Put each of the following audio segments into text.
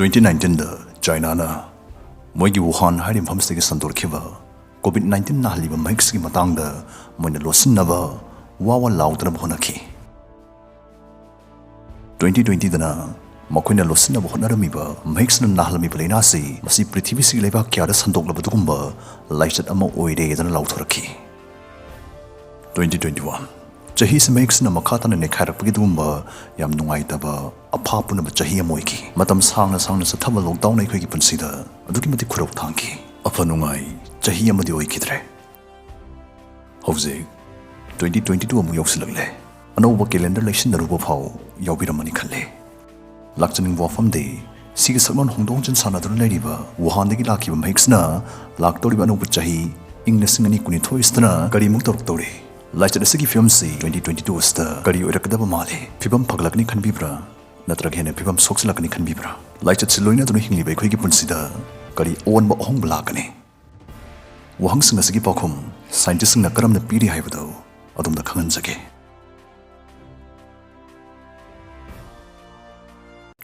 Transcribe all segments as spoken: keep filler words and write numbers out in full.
Twenty ꯅꯥꯏꯟꯇꯤꯟꯗ ꯆꯥꯏꯅꯥꯅ ꯃꯣꯏꯒꯤ Wuhan ꯍꯥꯏꯔꯤꯕ ꯃꯐꯝꯁꯤꯗꯒꯤ ꯁꯟꯗꯣꯔꯛꯈꯤꯕ ꯀꯣꯚꯤꯗ ꯅꯥꯏꯟꯇꯤꯟ ꯅꯥꯍꯜꯂꯤꯕ ꯃꯍꯤꯛꯁꯤꯒꯤ ꯃꯇꯥꯡꯗ ꯃꯣꯏꯅ ꯂꯣꯠꯁꯤꯟꯅꯕ, ꯋꯥ ꯋꯥ ꯂꯥꯎꯗꯅꯕ ꯍꯣꯠꯅꯈꯤ꯫ ꯇ꯭ꯋꯦꯟꯇꯤ ꯇ꯭ꯋꯦꯟꯇꯤꯗꯅ ꯃꯈꯣꯏꯅ ꯂꯣꯠꯁꯤꯟꯅꯕ ꯍꯣꯠꯅꯔꯝꯃꯤꯕ ꯃꯍꯤꯛꯁꯤꯅ ꯅꯥꯍꯜꯂꯝꯃꯤꯕ ꯂꯥꯏꯅꯥꯁꯤ ꯃꯁꯤ ꯄ꯭ꯔꯤꯊꯤꯕꯤꯁꯤꯒꯤ ꯂꯩꯕꯥꯛ ꯀꯌꯥꯗ ꯁꯟꯗꯣꯛꯂꯕ ꯑꯗꯨꯒꯨꯝꯕ ꯂꯥꯏꯆꯠ ꯑꯃ ꯑꯣꯏꯔꯦꯗꯅ ꯂꯥꯎꯊꯣꯔꯛꯈꯤ꯫ ꯇ꯭ꯋꯦꯟꯇꯤ ꯇ꯭ꯋꯦꯟꯇꯤ ꯋꯥꯟ ꯆꯍꯤꯁꯤ ꯃꯍꯤꯛꯁꯤꯅ ꯃꯈꯥ ꯇꯥꯅ ꯅꯩꯈꯥꯏꯔꯛꯄꯒꯤ ꯑꯗꯨꯒꯨꯝꯕ ꯌꯥꯝ ꯅꯨꯡꯉꯥꯏꯇꯕ, ꯑꯐꯥ ꯄꯨꯅꯕ ꯆꯍꯤ ꯑꯃ ꯑꯣꯏꯈꯤ꯫ ꯃꯇꯝ ꯁꯥꯡꯅ ꯁꯥꯡꯅ ꯆꯠꯊꯕ ꯂꯣꯛꯗꯥꯎꯟ ꯑꯩꯈꯣꯏꯒꯤ ꯄꯨꯟꯁꯤꯗ ꯑꯗꯨꯛꯀꯤ ꯃꯇꯤꯛ ꯈꯨꯔꯧ ꯊꯥꯡꯈꯤ꯫ ꯑꯐ ꯅꯨꯡꯉꯥꯏ ꯆꯍꯤ ꯑꯃꯗꯤ ꯑꯣꯏꯈꯤꯗ꯭ꯔꯦ꯫ ꯍꯧꯖꯤꯛ ꯇ꯭ꯋꯦꯟꯇꯤ ꯇ꯭ꯋꯦꯟꯇꯤ ꯇꯨ ꯑꯃꯨꯛ ꯌꯧꯁꯤꯜꯂꯛꯂꯦ꯫ ꯑꯅꯧꯕ ꯀꯦꯂꯦꯟꯗꯔ ꯂꯩꯁꯤꯟꯅꯔꯨꯕ ꯐꯥꯎ ꯌꯥꯎꯕꯤꯔꯝꯃꯅꯤ ꯈꯜꯂꯦ꯫ ꯂꯥꯛꯆꯅꯤꯡꯕ ꯋꯥꯐꯝꯗꯤ, ꯁꯤꯒꯤ ꯁꯛꯂꯣꯟ ꯍꯣꯡꯗꯣꯛ ꯍꯣꯡꯖꯤꯟ ꯁꯥꯟꯅꯗꯨꯅ ꯂꯩꯔꯤꯕ ꯋꯨꯍꯥꯟꯗꯒꯤ ꯂꯥꯛꯈꯤꯕ ꯃꯍꯤꯛꯁꯤꯅ ꯂꯥꯛꯇꯧꯔꯤꯕ ꯑꯅꯧꯕ ꯆꯍꯤ, ꯏꯪ ꯂꯤꯁꯤꯡ ꯑꯅꯤ ꯀꯨꯟꯅꯤꯊꯣꯏ ꯑꯁꯤꯗꯅ ꯀꯔꯤꯃꯨꯛ ꯇꯧꯔꯛꯇꯧꯔꯤ? ꯂꯥꯏꯆꯠ ꯑꯁꯤꯒꯤ ꯐꯤꯕꯝꯁꯤ ꯇ꯭ꯋꯦꯟꯇꯤ ꯇ꯭ꯋꯦꯟꯇꯤ ꯇꯨ ꯑꯁꯤꯗ ꯀꯔꯤ ꯑꯣꯏꯔꯛꯀꯗꯕ ꯃꯥꯜꯂꯤ? ꯐꯤꯕꯝ ꯐꯒꯠꯂꯛꯀꯅꯤ ꯈꯟꯕꯤꯕ꯭ꯔꯥ? ꯅꯠꯇ꯭ꯔꯒ ꯍꯦꯟꯅ ꯐꯤꯕꯝ ꯁꯣꯛꯆꯤꯜꯂꯛꯀꯅꯤ ꯈꯟꯕꯤꯕ꯭ꯔꯥ? ꯂꯥꯏꯆꯠꯁꯤ ꯂꯣꯏꯅꯗꯨꯅ ꯍꯤꯡꯂꯤꯕ ꯑꯩꯈꯣꯏꯒꯤ ꯄꯨꯟꯁꯤꯗ ꯀꯔꯤ ꯑꯑꯣꯟꯕ ꯑꯍꯣꯡꯕ ꯂꯥꯛꯀꯅꯤ? ꯋꯥꯍꯪꯁꯤꯡ ꯑꯁꯤꯒꯤ ꯄꯥꯎꯈꯨꯝ ꯁꯥꯏꯟꯇꯤꯁꯁꯤꯡꯅ ꯀꯔꯝꯅ ꯄꯤꯔꯤ ꯍꯥꯏꯕꯗꯨ ꯑꯗꯣꯝꯗ ꯈꯪꯍꯟꯖꯒꯦ꯫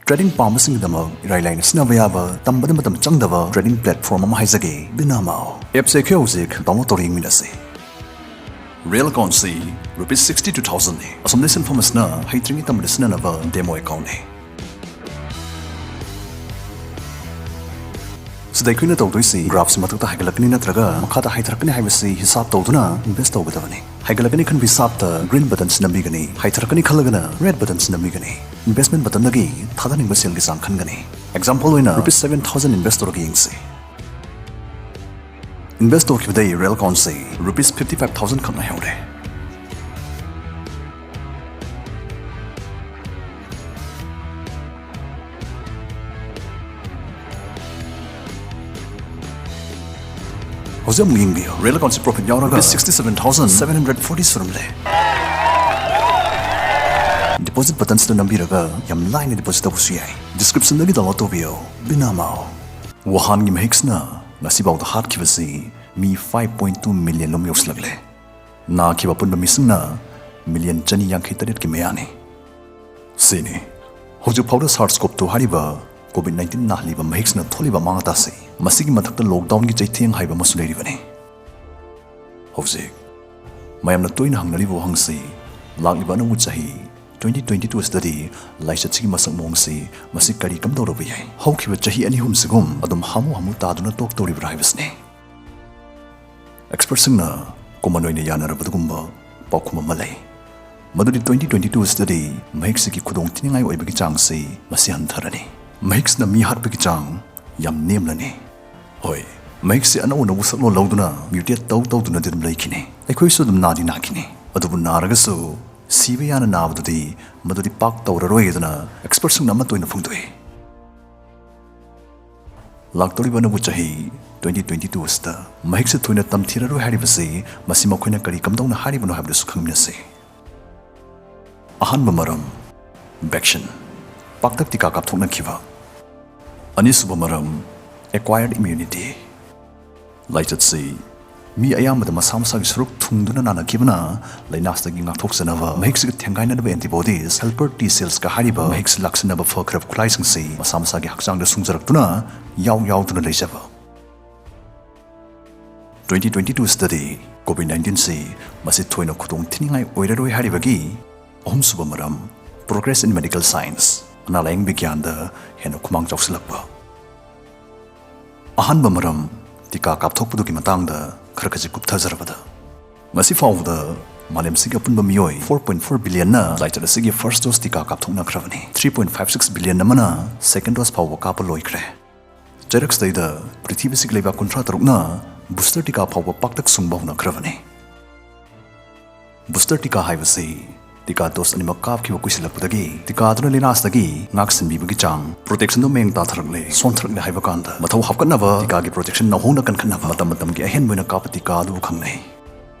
ꯇ꯭ꯔꯦꯗꯤꯡ ꯄꯥꯝꯕꯁꯤꯡꯒꯤꯗꯃꯛ ꯏꯔꯥꯏ ꯂꯥꯏꯅ ꯁꯤꯖꯤꯟꯅꯕ ꯌꯥꯕ, ꯇꯝꯕꯗ ꯃꯇꯝ ꯆꯪꯗꯕ ꯇ꯭ꯔꯦꯗꯤꯡ ꯄ꯭ꯂꯦꯠꯐꯣꯔꯝ ꯑꯃ ꯍꯥꯏꯖꯒꯦ, ꯕꯤꯅꯥꯃꯥꯎ꯫ ꯑꯦꯞꯁꯦ ꯑꯩꯈꯣꯏ ꯍꯧꯖꯤꯛ ꯗꯥꯎꯟꯂꯣꯗ ꯇꯧꯔ ꯌꯦꯡꯃꯤꯟꯅꯁꯤ꯫ ꯔꯤꯌꯦꯜ ꯑꯦꯀꯥꯎꯟꯁꯤ ꯔꯨꯄꯤꯁ ꯁꯤꯛꯁꯇꯤ ꯇꯨ ꯊꯥꯎꯖꯟꯅꯤ꯫ ꯑꯁꯣꯝꯗ ꯁꯤꯟꯐꯝ ꯑꯁꯤꯅ ꯍꯩꯇ꯭ꯔꯤꯉꯩ ꯇꯝꯕꯗ ꯁꯤꯖꯤꯟꯅꯅꯕ ꯗꯦꯃꯣ ꯑꯦꯀꯥꯎꯟꯅꯤ꯫ ꯁꯤꯗ ꯑꯩꯈꯣꯏꯅ ꯇꯧꯗꯣꯏꯁꯤ ꯒ꯭ꯔꯥꯐꯁꯤ ꯃꯊꯛꯇ ꯍꯥꯏꯒꯠꯂꯛꯀꯅꯤ ꯅꯠꯇ꯭ꯔꯒ ꯃꯈꯥꯗ ꯍꯥꯏꯊꯔꯛꯀꯅꯤ ꯍꯥꯏꯕꯁꯤ ꯍꯤꯁꯥꯞ ꯇꯧꯗꯨꯅ ꯏꯟꯚꯦꯁ ꯇꯧꯒꯗꯕꯅꯤ꯫ ꯍꯥꯏꯒꯠꯂꯛꯀꯅꯤ ꯈꯟꯕ ꯍꯤꯁꯥꯞꯇ ꯒ꯭ꯔꯤꯟ ꯕꯇꯟꯁꯤ ꯅꯝꯕꯤꯒꯅꯤ, ꯍꯥꯏꯊꯔꯛꯀꯅꯤ ꯈꯜꯂꯒꯅ ꯔꯦꯗ ꯕꯇꯟꯁꯤ ꯅꯝꯕꯤꯒꯅꯤ꯫ ꯏꯟꯚꯦꯁꯃꯦꯟ ꯕꯇꯟꯗꯒꯤ ꯊꯥꯗꯅꯤꯡꯕ ꯁꯦꯜꯒꯤ ꯆꯥꯡ ꯈꯟꯒꯅꯤ꯫ ꯑꯦꯛꯖꯥꯝꯄꯜ ꯑꯣꯏꯅ ꯔꯨꯄꯤꯁ ꯁꯚꯦꯟ ꯊꯥꯎꯖꯟ ꯏꯟꯚꯦꯁ ꯇꯧꯔꯒ ꯌꯦꯡꯁꯤ꯫ ꯏꯟꯚꯦꯁ ꯇꯧꯈꯤꯕꯗꯩ ꯔꯤꯌꯦꯜ ꯑꯦꯀꯥꯎꯟꯁꯤ ꯔꯨꯄꯤꯁ ꯐꯤꯐꯇꯤ ꯐꯥꯏꯚ ꯊꯥꯎꯖꯟ ꯈꯛ ꯉꯥꯏꯍꯧꯔꯦ꯫ ꯍꯧꯖꯤꯛ ꯑꯃꯨꯛ ꯌꯦꯡꯕꯤꯌꯨ, ꯔꯤꯌꯦꯜ ꯑꯦꯀꯥꯎꯟꯁꯤ ꯄ꯭ꯔꯣꯐꯤꯠ ꯌꯥꯎꯔꯒ sixty seven thousand seven hundred forty ꯁꯨꯔꯝꯂꯦ꯫ ꯗꯤꯄꯣꯖꯤꯠ ꯕꯇꯟꯁꯤꯗ ꯅꯝꯕꯤꯔꯒ ꯌꯥꯝ ꯂꯥꯏꯅ ꯗꯤꯄꯣꯖꯤꯠ ꯇꯧꯕꯁꯨ ꯌꯥꯏ꯫ ꯗꯤꯁꯀ꯭ꯔꯤꯞꯁꯟꯗꯒꯤ ꯗꯥꯎꯟꯂꯣꯗ ꯇꯧꯕꯤꯌꯨ, ꯕꯤꯅꯥꯃꯥꯎ꯫ ꯋꯨꯍꯥꯟꯒꯤ ꯃꯍꯤꯛꯁꯤꯅ ꯉꯁꯤꯐꯥꯎꯗ ꯍꯥꯠꯈꯤꯕꯁꯤ ꯃꯤ ꯐꯥꯏꯚ ꯄꯣꯏꯟ ꯇꯨ ꯃꯤꯂꯤꯌꯟ ꯂꯣꯝ ꯌꯧꯁꯤꯜꯂꯛꯂꯦ꯫ ꯅꯥꯈꯤꯕ ꯑꯄꯨꯟꯕ ꯃꯤꯁꯤꯡꯅ ꯃꯤꯂꯤꯌꯟ ꯆꯅꯤ ꯌꯥꯡꯈꯩ ꯇꯔꯦꯠꯀꯤ ꯃꯌꯥꯅꯤ꯫ ꯁꯤꯅꯤ ꯍꯧꯖꯤꯛ ꯐꯥꯎꯗ ꯁꯥꯔꯁ ꯀꯣꯞ ꯇꯨ ꯍꯥꯏꯔꯤꯕ ꯀꯣꯚꯤꯗ ꯅꯥꯏꯟꯇꯤꯟ ꯅꯥꯍꯜꯂꯤꯕ ꯃꯍꯤꯛꯁꯤꯅ ꯊꯣꯛꯂꯤꯕ ꯑꯃꯥꯡ ꯑꯇꯥꯁꯤ, ꯃꯁꯤꯒꯤ ꯃꯊꯛꯇ ꯂꯣꯛꯗꯥꯎꯟꯒꯤ ꯆꯩꯊꯦꯡ ꯍꯥꯏꯕ ꯑꯃꯁꯨ ꯂꯩꯔꯤꯕꯅꯤ꯫ ꯍꯧꯖꯤꯛ ꯃꯌꯥꯝꯅ ꯇꯣꯏꯅ ꯍꯪꯅꯔꯤꯕ ꯋꯥꯍꯪꯁꯤ, ꯂꯥꯛꯂꯤꯕ ꯑꯅꯧꯕ ꯆꯍꯤ ꯇ꯭ꯋꯦꯟꯇꯤ ꯇ꯭ꯋꯦꯟꯇꯤ ꯇꯨ ꯑꯁꯤꯗꯗꯤ ꯂꯥꯏꯆꯠꯁꯤꯒꯤ ꯃꯁꯛ ꯃꯑꯣꯡꯁꯤ ꯃꯁꯤ ꯀꯔꯤ ꯀꯝꯗꯧꯔꯕ ꯌꯥꯏ? ꯍꯧꯈꯤꯕ ꯆꯍꯤ ꯑꯅꯤ ꯑꯍꯨꯝꯁꯤꯒꯨꯝ ꯑꯗꯨꯝ ꯍꯥꯃꯨ ꯍꯥꯃꯨ ꯇꯥꯗꯨꯅ ꯇꯣꯛꯇꯧꯔꯤꯕ꯭ꯔꯥ ꯍꯥꯏꯕꯁꯤꯅꯤ꯫ ꯑꯦꯛꯁꯄꯔꯠꯁꯤꯡꯅ ꯀꯣꯃꯟ ꯑꯣꯏꯅ ꯌꯥꯅꯔꯕ ꯑꯗꯨꯒꯨꯝꯕ ꯄꯥꯎꯈꯨꯝ ꯑꯃ ꯂꯩ, ꯃꯗꯨꯗꯤ ꯇ꯭ꯋꯦꯟꯇꯤ ꯇ꯭ꯋꯦꯟꯇꯤ ꯇꯨ ꯑꯁꯤꯗꯗꯤ ꯃꯍꯤꯛꯁꯤꯒꯤ ꯈꯨꯗꯣꯡ ꯊꯤꯅꯤꯡꯉꯥꯏ ꯑꯣꯏꯕꯒꯤ ꯆꯥꯡꯁꯤ ꯃꯁꯤ ꯍꯟꯊꯔꯅꯤ꯫ ꯃꯍꯤꯛꯁꯤꯅ ꯃꯤ ꯍꯥꯠꯄꯒꯤ ꯆꯥꯡ ꯌꯥꯝ ꯅꯦꯝꯂꯅꯤ꯫ ꯍꯣꯏ, ꯃꯍꯤꯛꯁꯤ ꯑꯅꯧ ꯑꯅꯧꯕ ꯁꯛꯂꯣꯟ ꯂꯧꯗꯨꯅ ꯃ꯭ꯌꯨꯇꯦꯠ ꯇꯧ ꯇꯧꯗꯨꯅꯗꯤ ꯑꯗꯨꯝ ꯂꯩꯈꯤꯅꯤ꯫ ꯑꯩꯈꯣꯏꯁꯨ ꯑꯗꯨꯝ ꯅꯥꯗꯤ ꯅꯥꯈꯤꯅꯤ꯫ ꯑꯗꯨꯕꯨ ꯅꯥꯔꯒꯁꯨ ꯁꯤꯕ ꯌꯥꯅ ꯅꯥꯕꯗꯨꯗꯤ ꯃꯗꯨꯗꯤ ꯄꯥꯛ ꯇꯧꯔꯔꯣꯏ ꯑꯗꯨꯅ ꯑꯦꯛꯁꯄꯔꯠꯁꯤꯡꯅ ꯑꯃꯠꯇ ꯑꯣꯏꯅ ꯐꯣꯡꯗꯣꯛꯏ꯫ ꯂꯥꯛꯇꯧꯔꯤꯕ ꯑꯅꯧꯕ ꯆꯍꯤ ꯇ꯭ꯋꯦꯟꯇꯤ ꯇ꯭ꯋꯦꯟꯇꯤ ꯇꯨ ꯑꯁꯤꯗ ꯃꯍꯤꯛꯁꯤ ꯊꯣꯏꯅ ꯇꯝꯊꯤꯔꯔꯣꯏ ꯍꯥꯏꯔꯤꯕꯁꯤ ꯃꯁꯤ ꯃꯈꯣꯏꯅ ꯀꯔꯤ ꯀꯝꯗꯧꯅ ꯍꯥꯏꯔꯤꯕꯅꯣ ꯍꯥꯏꯕꯗꯨꯁꯨ ꯈꯪꯃꯤꯟꯅꯁꯤ꯫ ꯑꯍꯥꯟꯕ ꯃꯔꯝ, ꯚꯦꯛꯁꯤꯟ, ꯄꯥꯛꯇꯛ ꯇꯤꯀꯥ ꯀꯥꯞꯊꯣꯛꯅꯈꯤꯕ꯫ ꯑꯅꯤꯁꯨꯕ ꯃꯔꯝ, acquired immunity꯫ ꯂꯥꯏꯆꯠꯁꯤ ꯃꯤ ꯑꯌꯥꯝꯕꯗ ꯃꯁꯥ ꯃꯁꯥꯒꯤ ꯁꯔꯨꯛ ꯊꯨꯡꯗꯨꯅ ꯅꯥꯅꯈꯤꯕꯅ ꯂꯥꯏꯅꯥꯁꯤꯗꯒꯤ ꯉꯥꯛꯊꯣꯛꯆꯅꯕ ꯃꯍꯤꯛꯁꯤꯒ ꯊꯦꯡꯒꯥꯏꯅꯅꯕ antibodies, helper T cellsꯀ ꯍꯥꯏꯔꯤꯕ ꯃꯍꯤꯛꯁꯤ ꯂꯥꯛꯁꯤꯟꯅꯕ ꯐꯈ꯭ꯔꯕ ꯈꯨꯠꯂꯥꯏꯁꯤꯡꯁꯤ ꯃꯁꯥ ꯃꯁꯥꯒꯤ ꯍꯛꯆꯥꯡꯗ ꯁꯨꯡꯖꯔꯛꯇꯨꯅ ꯌꯥꯎ ꯌꯥꯎꯗꯨꯅ ꯂꯩꯖꯕ꯫ ꯇ꯭ꯋꯦꯟꯇꯤ ꯇ꯭ꯋꯦꯟꯇꯤ ꯇꯨ ꯑꯁꯤꯗꯗꯤ ꯀꯣꯚꯤꯗ ꯅꯥꯏꯟꯇꯤꯟꯁꯤ ꯃꯁꯤ ꯊꯣꯏꯅ ꯈꯨꯗꯣꯡ ꯊꯤꯅꯤꯡꯉꯥꯏ ꯑꯣꯏꯔꯔꯣꯏ ꯍꯥꯏꯔꯤꯕꯒꯤ ꯑꯍꯨꯝꯁꯨꯕ ꯃꯔꯝ, progress in medical science, ꯑꯅꯥ ꯂꯥꯏꯌꯦꯡ ꯕꯤꯒ꯭ꯌꯥꯟꯗ ꯍꯦꯟꯅ ꯈꯨꯃꯥꯡ ꯆꯥꯎꯁꯤꯜꯂꯛꯄ꯫ ꯑꯍꯥꯟꯕ ꯃꯔꯝ, ꯇꯤꯀꯥ ꯀꯥꯞꯊꯣꯛꯄꯗꯨꯒꯤ ꯃꯇꯥꯡꯗ ꯈꯔ ꯈꯖꯤꯛ ꯀꯨꯞꯊꯖꯔꯕꯗ, ꯉꯁꯤ ꯐꯥꯎꯕꯗ ꯃꯥꯂꯦꯝꯁꯤꯒꯤ ꯑꯄꯨꯟꯕ ꯃꯤꯑꯣꯏ four point four billionꯅ ꯂꯥꯏꯆꯠ ꯑꯁꯤꯒꯤ first dose ꯇꯤꯀꯥ ꯀꯥꯞꯊꯣꯛꯅꯈ꯭ꯔꯕꯅꯤ꯫ Three point five six billion ꯑꯃꯅ second dose ꯐꯥꯎꯕ ꯀꯥꯞꯄ ꯂꯣꯏꯈ꯭ꯔꯦ꯫ ꯆꯩꯔꯛꯁꯤꯗꯩꯗ ꯄ꯭ꯔꯤꯊꯤꯕꯤꯁꯤꯒꯤ ꯂꯩꯕꯥꯛ ꯀꯨꯟꯊ꯭ꯔꯥ ꯇꯔꯨꯛꯅ booster ꯇꯤꯀꯥ ꯐꯥꯎꯕ ꯄꯥꯛꯇꯛ ꯁꯨꯡꯕ ꯍꯧꯅꯈ꯭ꯔꯕꯅꯤ꯫ Booster ꯇꯤꯀꯥ ꯍꯥꯏꯕꯁꯤ ꯇꯤꯀꯥ dose ꯑꯅꯤꯃꯛ ꯀꯥꯞꯈꯤꯕ ꯀꯨꯏꯁꯤꯜꯂꯛꯄꯗꯒꯤ ꯇꯤꯀꯥꯗꯨꯅ ꯂꯥꯏꯅꯥꯁꯤꯗꯒꯤ ꯉꯥꯛꯁꯤꯟꯕꯤꯕꯒꯤ ꯆꯥꯡ, protectionꯗꯨ ꯃꯌꯦꯡ ꯇꯥꯊꯔꯛꯂꯦ, ꯁꯣꯟꯊꯔꯛꯂꯦ ꯍꯥꯏꯕ ꯀꯥꯟꯗ ꯃꯊꯧ ꯍꯥꯞꯀꯠꯅꯕ ꯇꯤꯀꯥꯒꯤ protection ꯅꯧꯍꯧꯅ ꯀꯟꯈꯠꯅꯕ ꯃꯇꯝ ꯃꯇꯝꯒꯤ ꯑꯍꯦꯟꯕ ꯑꯣꯏꯅ ꯀꯥꯞꯄ ꯇꯤꯀꯥ ꯑꯗꯨꯕꯨ ꯈꯪꯅꯩ꯫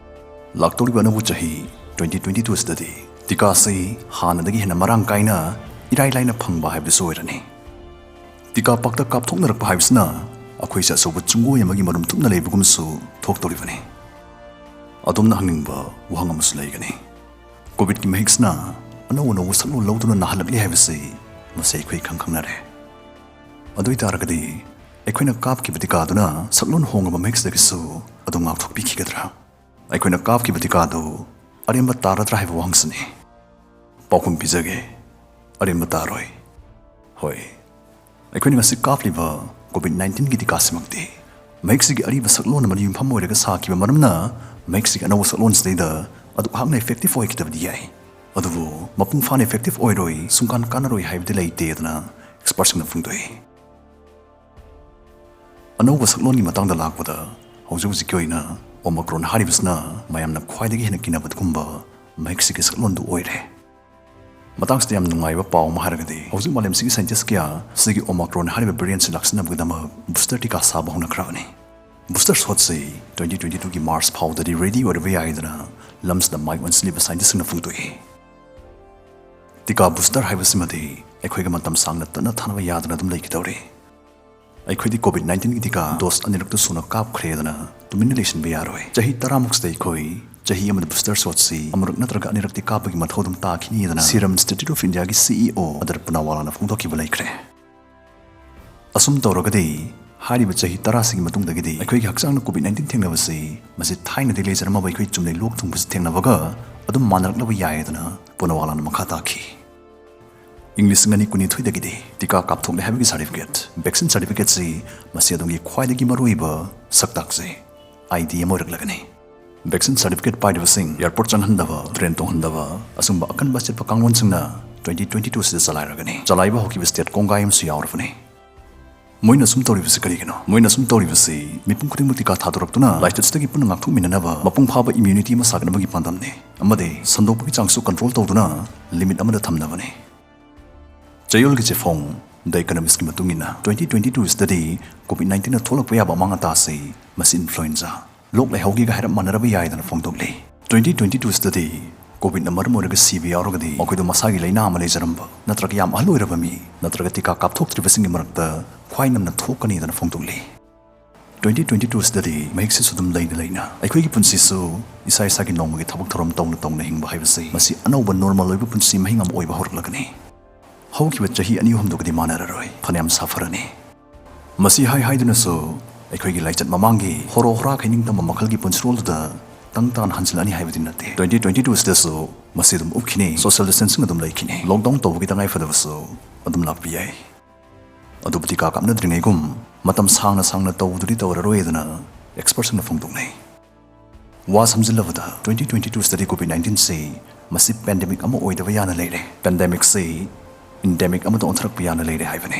ꯂꯥꯛꯇꯧꯔꯤꯕ ꯑꯅꯧꯕ ꯆꯍꯤ twenty twenty two ꯑꯁꯤꯗꯗꯤ ꯇꯤꯀꯥꯁꯤ ꯍꯥꯟꯅꯗꯒꯤ ꯍꯦꯟꯅ ꯃꯔꯥꯡ ꯀꯥꯏꯅ ꯏꯔꯥꯏ ꯂꯥꯏꯅ ꯐꯪꯕ ꯍꯥꯏꯕꯗꯨꯁꯨ ꯑꯣꯏꯔꯅꯤ꯫ ꯇꯤꯀꯥ ꯄꯥꯛꯇꯛ ꯀꯥꯞꯊꯣꯛꯅꯔꯛꯄ ꯍꯥꯏꯕꯁꯤꯅ ꯑꯩꯈꯣꯏꯁꯦ ꯑꯆꯧꯕ ꯆꯤꯡꯒꯣꯏ ꯑꯃꯒꯤ ꯃꯔꯨꯝ ꯊꯨꯞꯅ ꯂꯩꯕꯒꯨꯝꯁꯨ ꯊꯣꯛꯇꯧꯔꯤꯕꯅꯤ꯫ ꯑꯗꯣꯝꯅ ꯍꯪꯅꯤꯡꯕ ꯋꯥꯍꯪ ꯑꯃꯁꯨ ꯂꯩꯒꯅꯤ꯫ ꯀꯣꯚꯤꯗꯀꯤ ꯃꯍꯤꯛꯁꯤꯅ ꯑꯅꯧ ꯑꯅꯧꯕ ꯁꯛꯂꯣꯟ ꯂꯧꯗꯨꯅ ꯅꯥꯍꯜꯂꯛꯂꯤ ꯍꯥꯏꯕꯁꯤ ꯃꯁꯤ ꯑꯩꯈꯣꯏ ꯈꯪ ꯈꯪꯅꯔꯦ꯫ ꯑꯗꯨ ꯑꯣꯏꯇꯥꯔꯒꯗꯤ ꯑꯩꯈꯣꯏꯅ ꯀꯥꯞꯈꯤꯕ ꯇꯤꯀꯥꯗꯨꯅ ꯁꯛꯂꯣꯟ ꯍꯣꯡꯉꯕ ꯃꯍꯤꯛꯁꯤꯗꯒꯤꯁꯨ ꯑꯗꯨꯝ ꯉꯥꯛꯊꯣꯛꯄꯤꯈꯤꯒꯗ꯭ꯔꯥ? ꯑꯩꯈꯣꯏꯅ ꯀꯥꯞꯈꯤꯕ ꯇꯤꯀꯥꯗꯨ ꯑꯔꯦꯝꯕ ꯇꯥꯔꯗ꯭ꯔꯥ ꯍꯥꯏꯕ ꯋꯥꯍꯪꯁꯤꯅꯤ꯫ ꯄꯥꯎꯈꯨꯝ ꯄꯤꯖꯒꯦ, ꯑꯔꯦꯝꯕ ꯇꯥꯔꯣꯏ꯫ ꯍꯣꯏ, ꯑꯩꯈꯣꯏꯅ ꯉꯁꯤ ꯀꯥꯞꯂꯤꯕ ꯀꯣꯚꯤꯗ ꯅꯥꯏꯟꯇꯤꯟꯒꯤ ꯇꯤꯀꯥꯁꯤꯃꯛꯇꯤ ꯃꯍꯤꯛꯁꯤꯒꯤ ꯑꯔꯤꯕ ꯁꯛꯂꯣꯟ ꯑꯃꯅ ꯌꯨꯝꯐꯝ ꯑꯣꯏꯔꯒ ꯁꯥꯈꯤꯕ ꯃꯔꯝꯅ ꯃꯍꯤꯛꯁꯤꯒꯤ ꯑꯅꯧꯕ ꯁꯛꯂꯣꯟꯁꯤꯗꯩꯗ ꯑꯗꯨꯛ ꯍꯥꯛꯅ ꯏꯐꯦꯛꯇꯤꯚ ꯑꯣꯏꯈꯤꯗꯕꯗꯤ ꯌꯥꯏ, ꯑꯗꯨꯕꯨ ꯃꯄꯨꯡ ꯐꯥꯅ ꯏꯐꯦꯛꯇꯤꯚ ꯑꯣꯏꯔꯣꯏ, ꯁꯨꯡꯀꯥꯟ ꯀꯥꯟꯅꯔꯣꯏ ꯍꯥꯏꯕꯗꯤ ꯂꯩꯇꯦꯗꯅ ꯑꯦꯛꯁꯄꯔꯠꯁꯤꯡꯅ ꯐꯣꯡꯗꯣꯛꯏ꯫ ꯑꯅꯧꯕ ꯁꯛꯂꯣꯟꯒꯤ ꯃꯇꯥꯡꯗ ꯂꯥꯛꯄꯗ, ꯍꯧꯖꯤꯛ ꯍꯧꯖꯤꯛꯀꯤ ꯑꯣꯏꯅ ꯑꯣꯃꯤꯀ꯭ꯔꯣꯟ ꯍꯥꯏꯔꯤꯕꯁꯤꯅ ꯃꯌꯥꯝꯅ ꯈ꯭ꯋꯥꯏꯗꯒꯤ ꯍꯦꯟꯅ ꯀꯤꯅꯕꯒꯨꯝꯕ ꯃꯍꯤꯛꯁꯤꯒꯤ ꯁꯛꯂꯣꯟꯗꯨ ꯑꯣꯏꯔꯦ꯫ ꯃꯇꯥꯡꯁꯤꯗ ꯌꯥꯝ ꯅꯨꯡꯉꯥꯏꯕ ꯄꯥꯎ ꯑꯃ ꯍꯥꯏꯔꯒꯗꯤ, ꯍꯧꯖꯤꯛ ꯃꯥꯂꯦꯝꯁꯤꯒꯤ ꯁꯥꯏꯟꯇꯤꯁ ꯀꯌꯥ ꯁꯤꯒꯤ ꯑꯣꯃꯤꯀ꯭ꯔꯣꯟ ꯍꯥꯏꯔꯤꯕ ꯚꯦꯔꯤꯌꯦꯟꯠꯁꯤ ꯂꯥꯛꯁꯤꯟꯅꯕꯒꯤꯗꯃꯛ ꯕꯨꯁꯇꯔ ꯇꯤꯀꯥ ꯁꯥꯕ ꯍꯧꯅꯈ꯭ꯔꯕꯅꯤ꯫ ꯕꯨꯁꯇꯔ ꯁꯣꯠꯁꯤ ꯇ꯭ꯋꯦꯟꯇꯤ ꯇ꯭ꯋꯦꯟꯇꯤ ꯇꯨꯒꯤ ꯃꯥꯔꯆ ꯐꯥꯎꯗꯗꯤ ꯔꯦꯗꯤ ꯑꯣꯏꯔꯕ ꯌꯥꯏꯗꯅ ꯂꯝꯁꯤꯗ ꯃꯥꯏꯛ ꯑꯣꯟꯁꯤꯜꯂꯤꯕ ꯁꯥꯏꯟꯇꯤꯁꯁꯤꯡꯅ ꯐꯣꯡꯗꯣꯛꯏ꯫ ꯇꯤꯀꯥ ꯕꯨꯁꯇꯔ ꯍꯥꯏꯕꯁꯤꯃꯗꯤ ꯑꯩꯈꯣꯏꯒ ꯃꯇꯝ ꯁꯥꯡꯅ ꯇꯠꯅ ꯊꯥꯅꯕ ꯌꯥꯗꯅ ꯑꯗꯨꯝ ꯂꯩꯈꯤꯗꯧꯔꯤ꯫ ꯑꯩꯈꯣꯏꯗꯤ ꯀꯣꯚꯤꯗ ꯅꯥꯏꯟꯇꯤꯟꯒꯤ ꯇꯤꯀꯥ ꯗꯣꯁ ꯑꯅꯤꯔꯛꯇ ꯁꯨꯅ ꯀꯥꯞꯈ꯭ꯔꯦꯗꯅ ꯇꯨꯃꯤꯟꯅ ꯂꯩꯁꯤꯟꯕ ꯌꯥꯔꯣꯏ꯫ ꯆꯍꯤ ꯇꯔꯥꯃꯨꯛꯁꯤꯗ ꯑꯩꯈꯣꯏ ꯆꯍꯤ ꯑꯃꯗ ꯕꯨꯁꯇꯔ ꯁꯣꯠꯁꯤ ꯑꯃꯨꯔꯛ ꯅꯠꯇ꯭ꯔꯒ ꯑꯅꯤꯔꯛꯇꯤ ꯀꯥꯞꯄꯒꯤ ꯃꯊꯧ ꯑꯗꯨꯝ ꯇꯥꯈꯤꯅꯤꯗꯅ ꯁꯤꯔꯝ ꯏꯟꯁꯇꯤꯇ꯭ꯌꯨꯠ ꯑꯣꯐ ꯏꯟꯗꯤꯌꯥꯒꯤ ꯁꯤ ꯏ ꯑꯣ ꯑꯗꯔ ꯄꯨꯅꯥꯋꯥꯂꯥꯅ ꯐꯣꯡꯗꯣꯛꯈꯤꯕ ꯂꯩꯈ꯭ꯔꯦ꯫ ꯑꯁꯨꯝ ꯇꯧꯔꯒꯗꯤ ꯍꯥꯏꯔꯤꯕ ꯆꯍꯤ ꯇꯔꯥꯁꯤꯒꯤ ꯃꯇꯨꯡꯗꯒꯤꯗꯤ ꯑꯩꯈꯣꯏꯒꯤ ꯍꯛꯆꯥꯡꯅ ꯀꯣꯚꯤꯗ ꯅꯥꯏꯟꯇꯤꯟ ꯊꯦꯡꯅꯕꯁꯤ ꯃꯁꯤ ꯊꯥꯏꯅꯗꯤ ꯂꯩꯖꯔꯝꯃꯕ ꯑꯩꯈꯣꯏ ꯆꯨꯝꯅꯩ ꯂꯣꯛ ꯊꯨꯡꯕꯁꯤ ꯊꯦꯡꯅꯕꯒ ꯑꯗꯨꯝ ꯃꯥꯟꯅꯔꯛꯂꯕ ꯌꯥꯏꯗꯅ ꯄꯨꯅꯥꯋꯥꯂꯥꯅ ꯃꯈꯥ ꯇꯥꯈꯤ꯫ ꯏꯪ ꯂꯤꯁꯤꯡ ꯑꯅꯤ ꯀꯨꯟꯅꯤꯊꯣꯏꯗꯒꯤꯗꯤ ꯇꯤꯀꯥ ꯀꯥꯞꯊꯣꯛꯂꯦ ꯍꯥꯏꯕꯒꯤ ꯁꯥꯔꯇꯤꯐꯤꯀꯦꯠ, ꯚꯦꯛꯁꯤꯟ ꯁꯥꯔꯇꯤꯐꯤꯀꯦꯠꯁꯤ ꯃꯁꯤ ꯑꯗꯣꯝꯒꯤ ꯈ꯭ꯋꯥꯏꯗꯒꯤ ꯃꯔꯨꯑꯣꯏꯕ ꯁꯛꯇꯥꯛꯁꯦ, ꯑꯥꯏ ꯗꯤ ꯑꯃ ꯑꯣꯏꯔꯛꯂꯒꯅꯤ꯫ ꯚꯦꯛꯁꯤꯟ ꯁꯥꯔꯇꯤꯐꯤꯀꯦꯠ ꯄꯥꯏꯗꯕꯁꯤꯡ ꯑꯦꯌꯥꯔꯄꯣꯔꯠ ꯆꯪꯍꯟꯗꯕ, ꯇ꯭ꯔꯦꯟ ꯇꯣꯡꯍꯟꯗꯕ, ꯑꯁꯨꯝꯕ ꯑꯀꯟꯕ ꯑꯆꯦꯠꯄ ꯀꯥꯡꯂꯣꯟꯁꯤꯡꯅ ꯇ꯭ꯋꯦꯟꯇꯤ ꯇ꯭ꯋꯦꯟꯇꯤ ꯇꯨ ꯑꯁꯤꯗ ꯆꯂꯥꯏꯔꯒꯅꯤ꯫ ꯆꯂꯥꯏꯕ ꯍꯧꯈꯤꯕ ꯁ꯭ꯇꯦꯠ ꯀꯣꯡꯒꯥꯏ ꯑꯃꯁꯨ ꯌꯥꯎꯔꯕꯅꯤ꯫ ꯃꯣꯏꯅ ꯁꯨꯝ ꯇꯧꯔꯤꯕꯁꯤ ꯀꯔꯤꯒꯤꯅꯣ? ꯃꯣꯏꯅ ꯁꯨꯝ ꯇꯧꯔꯤꯕꯁꯤ ꯃꯤꯄꯨꯝ ꯈꯨꯗꯤꯡꯃꯛ ꯇꯤꯀꯥ ꯊꯥꯗꯣꯔꯛꯇꯨꯅ ꯂꯥꯏꯆꯠꯁꯤꯗꯒꯤ ꯄꯨꯟꯅ ꯉꯥꯛꯊꯣꯛꯃꯤꯟꯅꯅꯕ ꯃꯄꯨꯡ ꯐꯥꯕ ꯏꯝꯌꯨꯅꯤꯇꯤ ꯑꯃ ꯁꯥꯒꯠꯅꯕꯒꯤ ꯄꯥꯟꯗꯝꯅꯤ꯫ ꯑꯃꯗꯤ ꯁꯟꯗꯣꯛꯄꯒꯤ ꯆꯥꯡꯁꯨ ꯀꯟꯇ꯭ꯔꯣꯜ ꯇꯧꯗꯨꯅ ꯂꯤꯃꯤꯠ ꯑꯃꯗ ꯊꯝꯅꯕꯅꯤ꯫ ꯆꯌꯣꯜꯒꯤ ꯆꯦꯐꯣꯡ ꯗ ꯏꯀꯅꯣꯃꯤꯁꯀꯤ ꯃꯇꯨꯡ ꯏꯟꯅ, ꯇ꯭ꯋꯦꯟꯇꯤ ꯇ꯭ꯋꯦꯟꯇꯤ ꯇꯨ ꯑꯁꯤꯗꯗꯤ ꯀꯣꯚꯤꯗ ꯅꯥꯏꯟꯇꯤꯟꯅ ꯊꯣꯛꯂꯛꯄ ꯌꯥꯕ ꯑꯃꯥꯡ ꯑꯇꯥꯁꯤ ꯃꯁꯤ ꯏꯟꯐ꯭ꯂꯨꯑꯦꯟꯖꯥ, ꯂꯣꯛ ꯂꯥꯏꯍꯧꯒꯤꯒ ꯍꯥꯏꯔꯞ ꯃꯥꯟꯅꯔꯕ ꯌꯥꯏꯗꯅ ꯐꯣꯡꯗꯣꯛꯂꯤ꯫ ꯇ꯭ꯋꯦꯟꯇꯤ ꯇ꯭ꯋꯦꯟꯇꯤ ꯇꯨ ꯑꯁꯤꯗꯗꯤ ꯀꯣꯚꯤꯗꯅ ꯃꯔꯝ ꯑꯣꯏꯔꯒ ꯁꯤꯕ ꯌꯥꯎꯔꯒꯗꯤ ꯃꯈꯣꯏꯗꯣ ꯃꯁꯥꯒꯤ ꯂꯥꯏꯅꯥ ꯑꯃ ꯂꯩꯖꯔꯝꯕ ꯅꯠꯇ꯭ꯔꯒ ꯌꯥꯝ ꯑꯍꯜ ꯑꯣꯏꯔꯕ ꯃꯤ ꯅꯠꯇ꯭ꯔꯒ ꯇꯤꯀꯥ ꯀꯥꯞꯊꯣꯛꯇ꯭ꯔꯤꯕꯁꯤꯡꯒꯤ ꯃꯔꯛꯇ ꯈ꯭ꯋꯥꯏ ꯅꯝꯅ ꯊꯣꯛꯀꯅꯤꯗꯅ ꯐꯣꯡꯗꯣꯛꯂꯤ꯫ ꯇ꯭ꯋꯦꯟꯇꯤ ꯇ꯭ꯋꯦꯟꯇꯤ ꯇꯨ ꯑꯁꯤꯗꯗꯤ ꯃꯍꯤꯛꯁꯤꯁꯨ ꯑꯗꯨꯝ ꯂꯩꯅ ꯂꯩꯅ ꯑꯩꯈꯣꯏꯒꯤ ꯄꯨꯟꯁꯤꯁꯨ ꯏꯁꯥ ꯏꯁꯥꯒꯤ ꯅꯣꯡꯃꯒꯤ ꯊꯕꯛ ꯊꯧꯔꯝ ꯇꯧꯅ ꯇꯧꯅ ꯍꯤꯡꯕ ꯍꯥꯏꯕꯁꯤ ꯃꯁꯤ ꯑꯅꯧꯕ ꯅꯣꯔꯃꯦꯜ ꯑꯣꯏꯕ ꯄꯨꯟꯁꯤ ꯃꯍꯤꯡ ꯑꯃ ꯑꯣꯏꯕ ꯍꯧꯔꯛꯂꯒꯅꯤ꯫ ꯍꯧꯈꯤꯕ ꯆꯍꯤ ꯑꯅꯤ ꯑꯍꯨꯝꯗꯨꯒꯗꯤ ꯃꯥꯟꯅꯔꯔꯣꯏ, ꯐꯅꯌꯥꯝ ꯁꯥꯐꯔꯅꯤ꯫ ꯃꯁꯤ ꯍꯥꯏ ꯍꯥꯏꯗꯨꯅꯁꯨ ꯑꯩꯈꯣꯏꯒꯤ ꯂꯥꯏꯆꯠ ꯃꯃꯥꯡꯒꯤ ꯍꯣꯔꯣ ꯍꯣꯔꯥ ꯈꯩꯅꯤꯡꯇꯝꯕ ꯃꯈꯜꯒꯤ ꯄꯨꯟꯁꯤꯔꯣꯜꯗꯨꯗ ꯇꯪ ꯇꯥꯅ ꯍꯟꯖꯤꯜꯂꯛꯑꯅꯤ ꯍꯥꯏꯕꯗꯤ ꯅꯠꯇꯦ꯫ Twenty twenty two ꯁꯤꯗꯁꯨ ꯃꯁꯤ ꯑꯗꯨꯝ ꯎꯞꯈꯤꯅꯤ, social distancing ꯑꯗꯨꯝ ꯂꯩꯈꯤꯅꯤ, lockdown ꯇꯧꯕꯒꯤ ꯇꯉꯥꯏ ꯐꯗꯕꯁꯨ ꯑꯗꯨꯝ ꯂꯥꯛꯄ ꯌꯥꯏ꯫ ꯑꯗꯨꯕꯨ ꯇꯤꯀꯥ ꯀꯥꯞꯅꯗ꯭ꯔꯤꯉꯩꯒꯨꯝ ꯃꯇꯝ ꯁꯥꯡꯅ ꯁꯥꯡꯅ ꯇꯧꯗꯨꯗꯤ ꯇꯧꯔꯔꯣꯏꯗꯅ expertꯁꯤꯡꯅ ꯐꯣꯡꯗꯣꯛꯅꯩ꯫ ꯋꯥ ꯁꯝꯖꯤꯜꯂꯕꯗ twenty twenty two ꯁꯤꯗꯗꯤ COVID nineteen ꯁꯤ ꯃꯁꯤ pandemic ꯑꯃ ꯑꯣꯏꯗꯕ ꯌꯥꯅ ꯂꯩꯔꯦ꯫ Pandemicꯁꯤ endemic ꯑꯃꯗ ꯑꯣꯟꯊꯔꯛꯄ ꯌꯥꯅ ꯂꯩꯔꯦ ꯍꯥꯏꯕꯅꯤ꯫